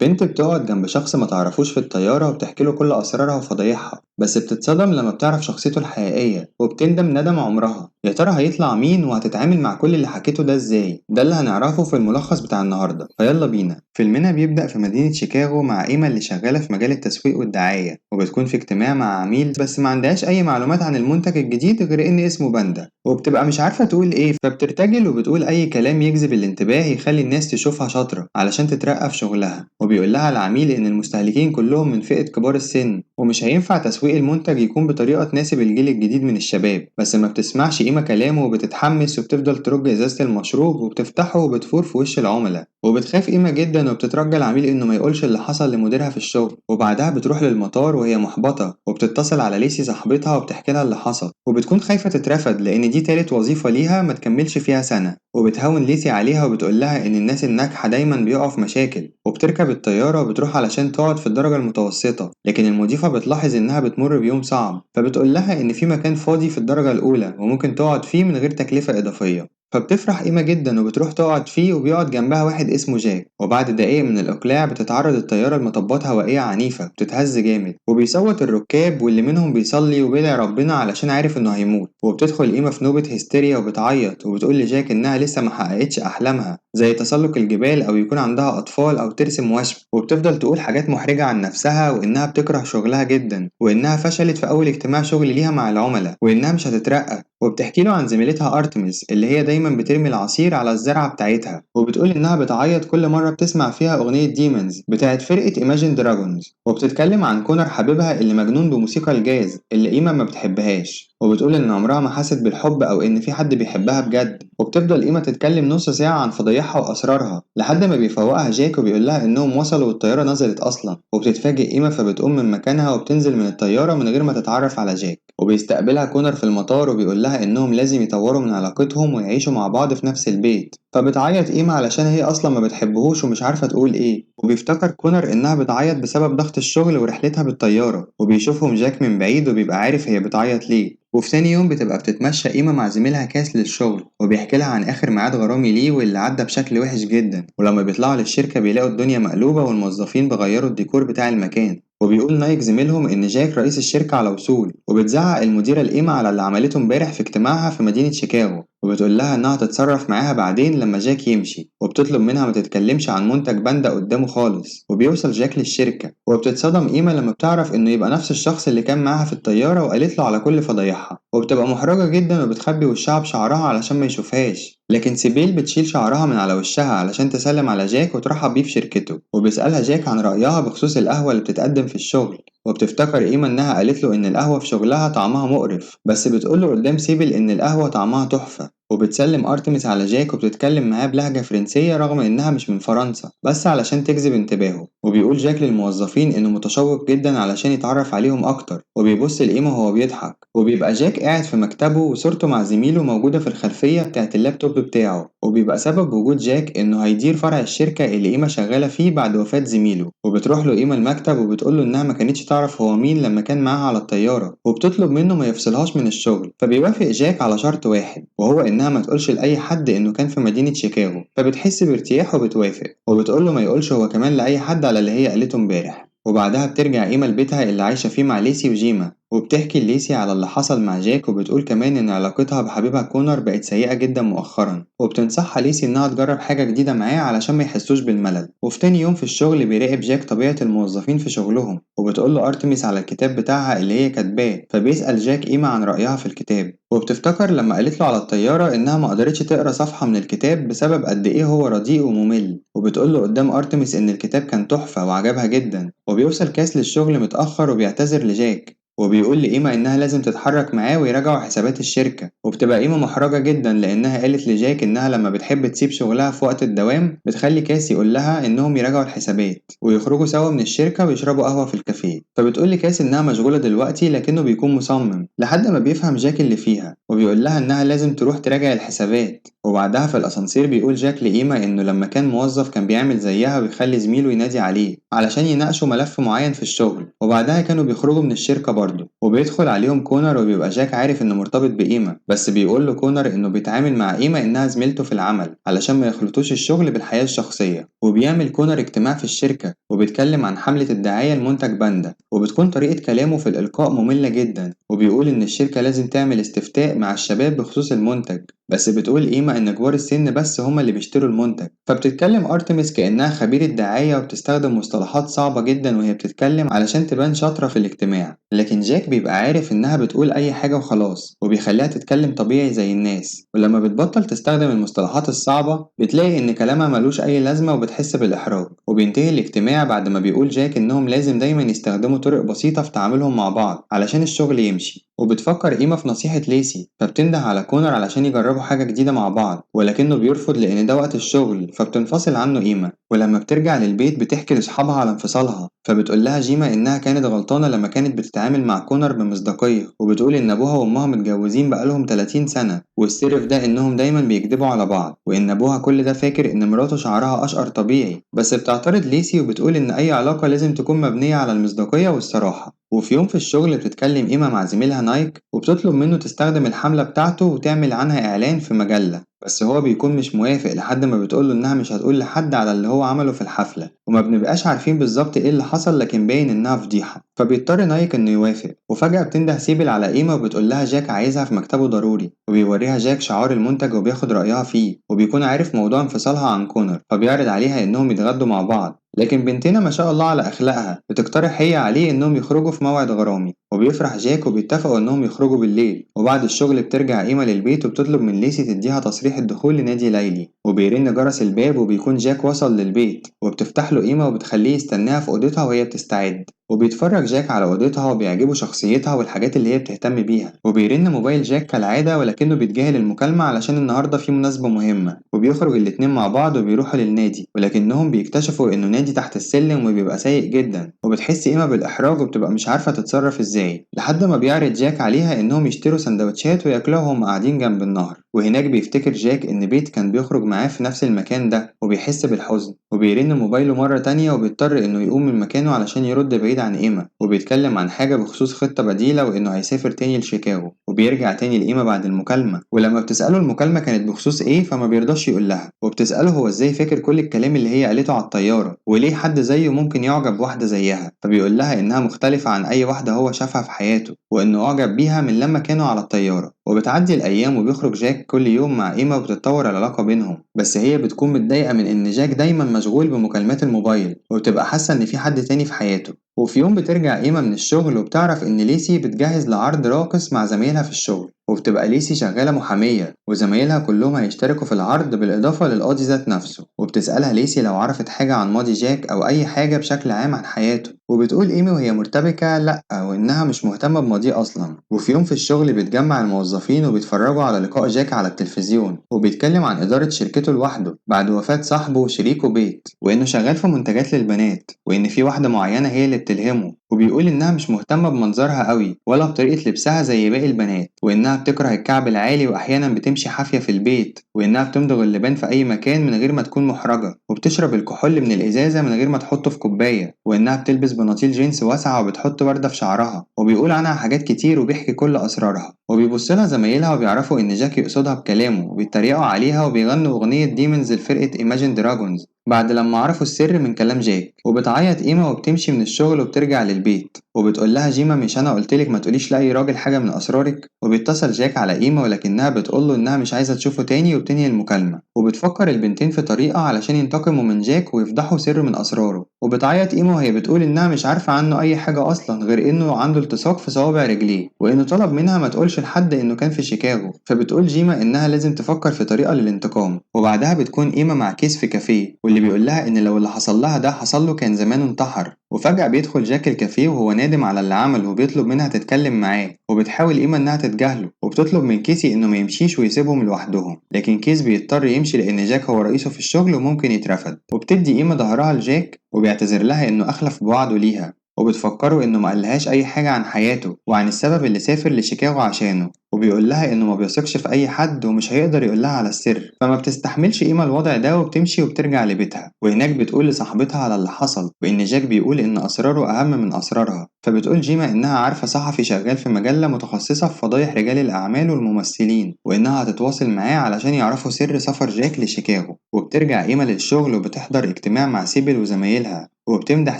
بنت بتقعد جنب شخص ما تعرفوش في الطيارة وبتحكي له كل أسرارها وفضايحها، بس بتتصدم لما بتعرف شخصيته الحقيقية وبتندم ندم عمرها. يا ترى هيطلع مين وهتتعامل مع كل اللي حكيته ده ازاي؟ ده اللي هنعرفه في الملخص بتاع النهاردة، فيلا بينا. فيلمنا بيبدأ في مدينة شيكاغو مع إيما اللي شغالة في مجال التسويق والدعاية، وبتكون في اجتماع مع عميل بس ما عندهاش أي معلومات عن المنتج الجديد غير إن اسمه باندا، وبتبقى مش عارفة تقول إيه، فبترتجل وبتقول أي كلام يجذب الانتباه يخلي الناس تشوفها شاطرة علشان تترقى في شغلها. وبيقول لها العميل إن المستهلكين كلهم من فئة كبار السن ومش هينفع تسويق المنتج يكون بطريقة تناسب الجيل الجديد من الشباب، بس ما بتسمعش إيما كلامه وبتتحمس وبتفضل ترج إزازة المشروب وبتفتحه وبتفور في وش العملاء، وبتخاف إيما جدا وبتترجى العميل إنه ما يقولش اللي حصل لمديرها في الشغل. وبعدها بتروح للمطار وهي محبطة وبتتصل على ليسي صاحبتها وبتحكي لها اللي حصل، وبتكون خايفة تترفد لأن دي تالت وظيفة ليها ما تكملش فيها سنة. وبتهون ليسي عليها وبتقول لها إن الناس الناجحة دايما بيقعوا في مشاكل، وبتركب الطيارة وبتروح علشان تقعد في الدرجة المتوسطة، لكن المضيفة بتلاحظ إنها بتمر بيوم صعب، فبتقول لها إن في مكان فاضي في الدرجة الأولى وممكن تقعد فيه من غير تكلفة إضافية. فبتفرح إيما جدا وبتروح تقعد فيه، وبيقعد جنبها واحد اسمه جاك. وبعد دقايق من الإقلاع بتتعرض الطيارة لمطبات هوائية عنيفة بتتهز جامد، وبيصوت الركاب واللي منهم بيصلي وبيدعي ربنا علشان عارف إنه هيموت. وبتدخل إيما في نوبة هستيريا وبتعيط وبتقول لجاك إنها لسه ما حققتش أحلامها زي تسلق الجبال أو يكون عندها أطفال أو ترسم وشم، وبتفضل تقول حاجات محرجة عن نفسها وإنها بتكره شغلها جدا وإنها فشلت في أول اجتماع شغل ليها مع العملاء وإنها مش هتترقى. وبتحكي له عن زميلتها أرتمس اللي هي دايما بترمي العصير على الزرعة بتاعتها، وبتقول إنها بتعيط كل مرة بتسمع فيها أغنية Demons بتاعت فرقة Imagine Dragons. وبتتكلم عن كونر حبيبها اللي مجنون بموسيقى الجاز اللي إيما ما بتحبهاش، وبتقول إن عمرها ما حست بالحب أو إن في حد بيحبها بجد. وبتفضل إيما تتكلم نص ساعة عن فضايحها وأسرارها لحد ما بيفوقها جاك وبيقول لها إنهم وصلوا والطيارة نزلت أصلا. وبتتفاجئ إيما فبتقوم من مكانها وبتنزل من الطيارة من غير ما تتعرف على جاك. وبيستقبلها كونر في المطار وبيقول لها إنهم لازم يطوروا من علاقتهم ويعيشوا مع بعض في نفس البيت. فبتعيط إيما علشان هي أصلا ما بتحبهوش ومش عارفة تقول إيه. وبيفتكر كونر إنها بتعيط بسبب ضغط الشغل ورحلتها بالطيارة، وبيشوفهم جاك من بعيد وبيبقى عارف هي بتعيط ليه. وفي تاني يوم بتبقى بتتمشى إيما مع زميلها كاس للشغل، وبيحكي لها عن آخر ميعاد غرامي ليه واللي عدى بشكل وحش جدا. ولما بيطلعوا للشركة بيلاقوا الدنيا مقلوبة والموظفين بيغيروا الديكور بتاع المكان، وبيقول نايك زميلهم إن جاك رئيس الشركة على وصول. وبتزعق المديرة لإيما على اللي عملته امبارح في اجتماعها في مدينة شيكاغو، وبتقول لها إنها تتصرف معاها بعدين لما جاك يمشي، وبتطلب منها ما تتكلمش عن منتج باندا قدامه خالص. وبيوصل جاك للشركة، وبتتصدم إيما لما بتعرف إنه يبقى نفس الشخص اللي كان معاها في الطيارة وقالت له على كل فضايحها، وبتبقى محرجة جدا وبتخبي وشها بشعرها علشان ما يشوفهاش. لكن سيبيل بتشيل شعرها من على وشها علشان تسلم على جاك وترحب بيه في شركته. وبيسألها جاك عن رأيها بخصوص القهوة اللي بتتقدم في الشغل، وبتفتكر إيما إنها قالت له إن القهوة في شغلها طعمها مقرف، بس بتقول له قدام سيبل إن القهوة طعمها تحفة. وبتسلم أرتمس على جاك وبتتكلم معاه بلهجة فرنسية رغم إنها مش من فرنسا، بس علشان تجذب انتباهه. وبيقول جاك للموظفين إنه متشوق جدا علشان يتعرف عليهم أكتر، وبيبص لإيما وهو بيضحك. وبيبقى جاك قاعد في مكتبه وصورته مع زميله موجودة في الخلفية بتاعت اللابتوب بتاعه، وبيبقى سبب وجود جاك إنه هيدير فرع الشركة اللي إيما شغالة فيه بعد وفاة زميله. وبتروح له إيما المكتب وبتقول له إنها ما كانتش تعرف هو مين لما كان معاها على الطيارة، وبتطلب منه ما يفصلهاش من الشغل. فبيوافق جاك على شرط واحد، وهو إنها ما تقولش لأي حد إنه كان في مدينة شيكاغو. فبتحس بارتياح وبتوافق، وبتقول له ما يقولش هو كمان لأي حد على اللي هي قالته امبارح. وبعدها بترجع إيما لبيتها اللي عايشة فيه مع ليسي وجيما، وبتحكي لليسي على اللي حصل مع جاك، وبتقول كمان إن علاقتها بحبيبها كونر بقت سيئة جدا مؤخرا، وبتنصحها ليسي إنها تجرب حاجة جديدة معاه علشان ما يحسوش بالملل. وفي تاني يوم في الشغل بيراقب جاك طبيعة الموظفين في شغلهم، وبتقول له أرتمس على الكتاب بتاعها اللي هي كاتباه، فبيسأل جاك إيما عن رأيها في الكتاب. وبتفتكر لما قالت له على الطيارة إنها ما قدرتش تقرأ صفحة من الكتاب بسبب قد إيه هو رديء وممل، وبتقول له قدام أرتمس إن الكتاب كان تحفة وعجبها جدا. وبيوصل كاس للشغل متأخر وبيعتذر لجاك، وبيقول لإيما إنها لازم تتحرك معاه ويراجعوا حسابات الشركة. وبتبقى إيما محرجة جدا لأنها قالت لجاك إنها لما بتحب تسيب شغلها في وقت الدوام بتخلي كاس يقول لها إنهم يراجعوا الحسابات ويخرجوا سوا من الشركة ويشربوا قهوة في الكافيه. فبتقول لكاس إنها مشغولة دلوقتي، لكنه بيكون مصمم لحد ما بيفهم جاك اللي فيها، وبيقول لها إنها لازم تروح تراجع الحسابات. وبعدها في الأسانسير بيقول جاك لإيما إنه لما كان موظف كان بيعمل زيها ويخلي زميله ينادي عليه علشان يناقشوا ملف معين في الشغل، وبعدها كانوا بيخرجوا من الشركة برضه. وبيدخل عليهم كونر وبيبقى جاك عارف إنه مرتبط بإيما، بس بيقول له كونر إنه بيتعامل مع إيما إنها زميلته في العمل علشان ما يخلطوش الشغل بالحياة الشخصية. وبيعمل كونر اجتماع في الشركة وبيتكلم عن حملة الدعاية لمنتج باندا، وبتكون طريقة كلامه في الإلقاء مملة جدا، وبيقول إن الشركة لازم تعمل استفتاء مع الشباب بخصوص المنتج، بس بتقول إيما إن كبار السن بس هما اللي بيشتروا المنتج. فبتتكلم أرتمس كأنها خبيرة دعاية وبتستخدم مصطلحات صعبة جدا وهي بتتكلم علشان تبان شاطرة في الاجتماع، لكن جاك بيبقى عارف إنها بتقول أي حاجة وخلاص، وبيخليها تتكلم طبيعي زي الناس. ولما بتبطل تستخدم المصطلحات الصعبة بتلاقي إن كلامها ملوش أي لازمة وبتحس بالإحراج. وبينتهي الاجتماع بعد ما بيقول جاك إنهم لازم دايما يستخدموا طرق بسيطة في تعاملهم مع بعض علشان الشغل يمشي. وبتفكر إيما في نصيحة ليسي، فبتنده على كونر علشان يجربوا حاجة جديدة مع بعض، ولكنه بيرفض لأن ده وقت الشغل، فبتنفصل عنه إيما. ولما بترجع للبيت بتحكي لأصحابها على انفصالها، فبتقول لها جيما إنها كانت غلطانة لما كانت بتتعامل مع كونر بمصداقية، وبتقول إن أبوها وأمها متجوزين بقالهم 30 سنة، والسر في ده إنهم دايما بيكذبوا على بعض، وإن أبوها كل ده فاكر إن مراته شعرها أشقر طبيعي. بس بتعترض ليسي وبتقول إن أي علاقة لازم تكون مبنية على المصداقية والصراحة. وفي يوم في الشغل بتتكلم إيما مع زميلها نايك وبتطلب منه تستخدم الحملة بتاعته وتعمل عنها إعلان في مجلة، بس هو بيكون مش موافق لحد ما بتقوله إنها مش هتقول لحد على اللي هو عمله في الحفلة، وما بنبقاش عارفين بالظبط إيه اللي حصل، لكن باين إنها فضيحة. فبيضطر نايك إنه يوافق. وفجأة بتنده سيبل على إيما وبتقول لها جاك عايزها في مكتبه ضروري، وبيوريها جاك شعار المنتج وبياخد رأيها فيه، وبيكون عارف موضوع انفصالها عن كونر، فبيعرض عليها إنهم يتغدوا مع بعض. لكن بنتنا ما شاء الله على أخلاقها بتقترح هي عليه إنهم يخرجوا في موعد غرامي، وبيفرح جاك وبيتفقوا إنهم يخرجوا بالليل. وبعد الشغل بترجع إيما للبيت وبتطلب من ليسي تديها تصريح الدخول لنادي ليلي، وبيرن جرس الباب وبيكون جاك وصل للبيت، وبتفتح له إيما وبتخليه يستناها في أوضتها وهي بتستعد. وبيتفرج جاك على أوضتها وبيعجبه شخصيتها والحاجات اللي هي بتهتم بيها. وبيرن موبايل جاك كالعادة، ولكنه بيتجاهل المكالمة علشان النهاردة في مناسبة مهمة. وبيخرج الاتنين مع بعض وبيروحوا للنادي، ولكنهم بيكتشفوا إنه نادي تحت السلم وبيبقى سيء جدا، وبتحس إيما بالإحراج وبتبقى مش عارفة تتصرف إزاي، لحد ما بيعرض جاك عليها إنهم يشتروا سندوتشات وياكلوها وهم قاعدين جنب النهر. وهناك بيفتكر جاك إن بيت كان بيخرج معاه في نفس المكان ده، وبيحس بالحزن. وبيرن موبايله مرة تانية وبيضطر إنه يقوم من مكانه علشان يرد بعيد عن إيما، وبيتكلم عن حاجة بخصوص خطة بديلة وإنه هيسافر تاني لشيكاغو. وبيرجع تاني لإيما بعد المكالمة، ولما بتسأله المكالمة كانت بخصوص إيه فما بيرضاش يقول لها، وبتسأله هو إزاي فاكر كل الكلام اللي هي قالته على الطيارة، وليه حد زيه ممكن يعجب بواحدة زيها. فبيقول لها إنها مختلفة عن أي واحدة هو شافها في حياته، وإنه أعجب بيها من لما كانوا على الطيارة. وبتعدي الأيام وبيخرج جاك كل يوم مع إيما وبتتطور العلاقة بينهم، بس هي بتكون متضايقة من إن جاك دايما مشغول بمكالمات الموبايل، وبتبقى حاسة إن في حد تاني في حياته. وفي يوم بترجع إيما من الشغل وبتعرف إن ليسي بتجهز لعرض راقص مع زمايلها في الشغل، وبتبقى ليسي شغالة محامية وزمايلها كلهم هيشتركوا في العرض بالإضافة للقاضي ذات نفسه. وبتسألها ليسي لو عرفت حاجة عن ماضي جاك أو أي حاجة بشكل عام عن حياته، وبتقول إيمي وهي مرتبكة لأ، وإنها مش مهتمة بماضيه أصلا. وفي يوم في الشغل بيتجمع الموظفين وبيتفرجوا على لقاء جاك على التلفزيون، وبيتكلم عن إدارة شركته لوحده بعد وفاة صاحبه وشريكه بيت، وإنه شغال في منتجات للبنات، وإن في واحدة معينة هي اللي بتلهمه، وبيقول إنها مش مهتمة بمنظرها قوي ولا بطريقة لبسها زي باقي البنات، وإنها بتكره الكعب العالي وأحيانا بتمشي حافية في البيت، وإنها بتمضغ اللبان في أي مكان من غير ما تكون محرجة، وبتشرب الكحول من الإزازة من غير ما تحطه في كوباية، وإنها بتلبس بناطيل جينز واسعة وبتحط وردة في شعرها. وبيقول عنها حاجات كتير وبيحكي كل أسرارها. وبيبص لها زمايلها وبيعرفوا إن جاك يقصدها بكلامه، وبيتريقوا عليها وبيغنوا أغنية Demons لفرقة Imagine Dragons بعد لما عرفوا السر من كلام جاك. وبتعيط إيما وبتمشي من الشغل وبترجع للبيت، وبتقول لها جيما مش أنا قلتلك ما تقوليش لأي راجل حاجة من أسرارك. وبيتصل جاك على إيما ولكنها بتقوله إنها مش عايزة تشوفه تاني وبتنهي المكالمة. وبتفكر البنتين في طريقة علشان ينتقموا من جاك ويفضحوا سر من أسراره. وبتعيط إيما وهي بتقول إنها مش عارفة عنه أي حاجة أصلا غير إنه عنده التصاق في صوابع رجليه، وإنه طلب منها ما تقولش لحد إنه كان في شيكاغو. فبتقول جيما إنها لازم تفكر في طريقة للانتقام. وبعدها بتكون إيما مع كيس في كافيه، واللي بيقول لها إن لو اللي حصل لها ده حصل له كان زمانه انتحر. وفجأة بيدخل جاك الكافيه وهو نادم على اللي عمله، وبيطلب منها تتكلم معاه، وبتحاول إيما إنها تتجاهله، وبتطلب من كيسي إنه ما يمشيش ويسيبهم لوحدهم، لكن كيس بيضطر يمشي لأن جاك هو رئيسه في الشغل وممكن يترفد. وبتدي إيما ظهرها لجاك وبيعتذر لها إنه أخلف بوعده ليها، وبتقول وبتفكره إنه ما قالهاش أي حاجة عن حياته وعن السبب اللي سافر لشيكاغو عشانه، وبيقول لها إنه ما بيثقش في أي حد ومش هيقدر يقول لها على السر. فما بتستحملش إيما الوضع ده وبتمشي وبترجع لبيتها، وهناك بتقول لصاحبتها على اللي حصل وإن جاك بيقول إن أسراره أهم من أسرارها. فبتقول جيما إنها عارفة صحفي شغال في مجلة متخصصة في فضايح رجال الأعمال والممثلين، وإنها هتتواصل معاه علشان يعرفوا سر سفر جاك لشيكاغو. وبترجع إيما للشغل وبتحضر اجتماع مع سيبل وزمايلها، وبتمدح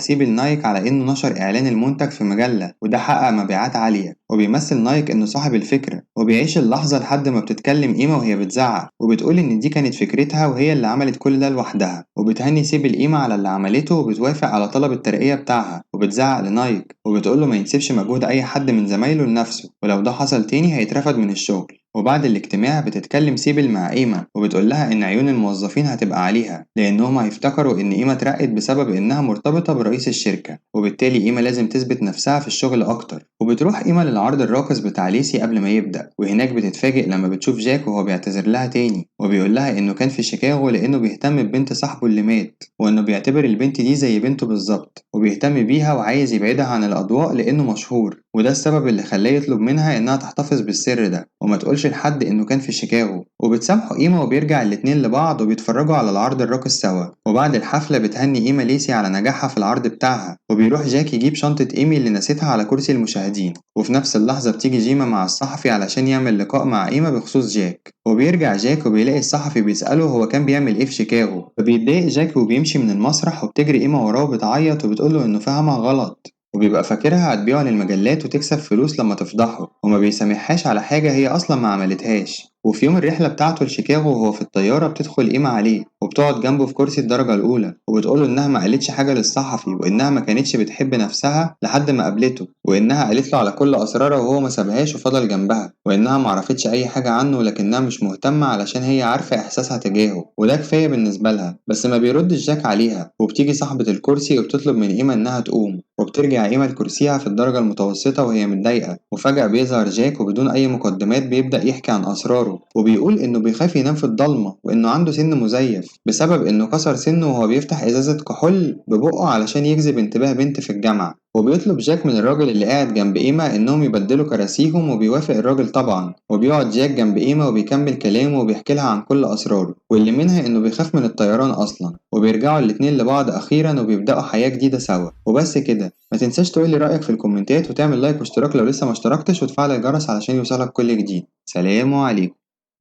سيبل نايك على إنه نشر إعلان المنتج في مجلة وده حقق مبيعات عالية، وبيمثل نايك إنه صاحب الفكرة، وبيعيش اللحظة لحد ما بتتكلم إيما وهي بتزعق وبتقول إن دي كانت فكرتها وهي اللي عملت كل ده لوحدها. وبتهني سيبل إيما على اللي عملته وبتوافق على طلب الترقية بتاعها، وبتزعق لنايك وبتقول له ما ينسبش مجهود أي حد من زمايله لنفسه، ولو ده حصل تاني هيترفد من الشغل. وبعد الاجتماع بتتكلم سيبل مع إيما وبتقول لها إن عيون الموظفين هتبقى عليها لأنهم هيفتكروا إن إيما اترقت بسبب إنها مرتبطة برئيس الشركة، وبالتالي إيما لازم تثبت نفسها في الشغل أكتر. وبتروح إيما للعرض الراقص بتاع ليسي قبل ما يبدأ، وهناك بتتفاجئ لما بتشوف جاك وهو بيعتذر لها تاني وبيقول لها إنه كان في شيكاغو لأنه بيهتم ببنت صاحبه اللي مات، وإنه بيعتبر البنت دي زي بنته بالظبط وبيهتم بيها وعايز يبعدها عن الأضواء لأنه مشهور، وده السبب اللي خلاه يطلب منها إنها تحتفظ بالسر ده وما تقولش لحد إنه كان في شيكاغو. وبتسامحه إيما وبيرجع الاتنين لبعض وبيتفرجوا على العرض الراقص سوا. وبعد الحفلة بتهني إيما ليسي على نجاحها في العرض بتاعها، وبيروح جاك يجيب شنطة إيمي اللي نسيتها على كرسي المشاهدين. وفي نفس اللحظة بتيجي جيما مع الصحفي علشان يعمل لقاء مع إيما بخصوص جاك، وبيرجع جاك وبيلاقي الصحفي بيسأله هو كان بيعمل إيه في شيكاغو، فبيتضايق جاك وبيمشي من المسرح، وبتجري إيما وراه وبتعيط وبتقوله إنه فهمها غلط، وبيبقى فاكرها هتبيعه للمجلات وتكسب فلوس لما تفضحه، وما بيسامحهاش على حاجة هي أصلا ما عملتهاش. وفي يوم الرحلة بتاعته لشيكاغو وهو في الطيارة بتدخل إيما عليه وبتقعد جنبه في كرسي الدرجة الأولى، وبتقوله إنها ما قالتش حاجة للصحفي وإنها ما كانتش بتحب نفسها لحد ما قابلته، وإنها قالت له على كل أسرارها وهو ما سابهاش وفضل جنبها، وإنها ما عرفتش أي حاجة عنه لكنها مش مهتمة علشان هي عارفة إحساسها تجاهه وده كفاية بالنسبة لها. بس ما بيردش جاك عليها، وبتيجي صاحبة الكرسي وبتطلب من إيما إنها تقوم، وبترجع إيما لكرسيها في الدرجة المتوسطة وهي متضايقة. وفجأة بيظهر جاك وبدون أي مقدمات بيبدأ يحكي عن أسراره، وبيقول إنه بيخاف ينام في الضلمة وإنه عنده سن مزيف بسبب إنه كسر سنه وهو بيفتح إزازة كحول ببقه علشان يجذب انتباه بنت في الجامعة. وبيطلب جاك من الراجل اللي قاعد جنب إيما إنهم يبدلوا كراسيهم، وبيوافق الراجل طبعا، وبيقعد جاك جنب إيما وبيكمل كلامه وبيحكي لها عن كل أسراره واللي منها إنه بيخاف من الطيران أصلا. وبيرجعوا الاتنين لبعض أخيرا وبيبدأوا حياة جديدة سوا. وبس كده، ما تنساش تقولي رأيك في الكومنتات وتعمل like واشتراك لو لسه ما اشتركتش وتفعل الجرس علشان يوصلك كل جديد. سلام عليكم.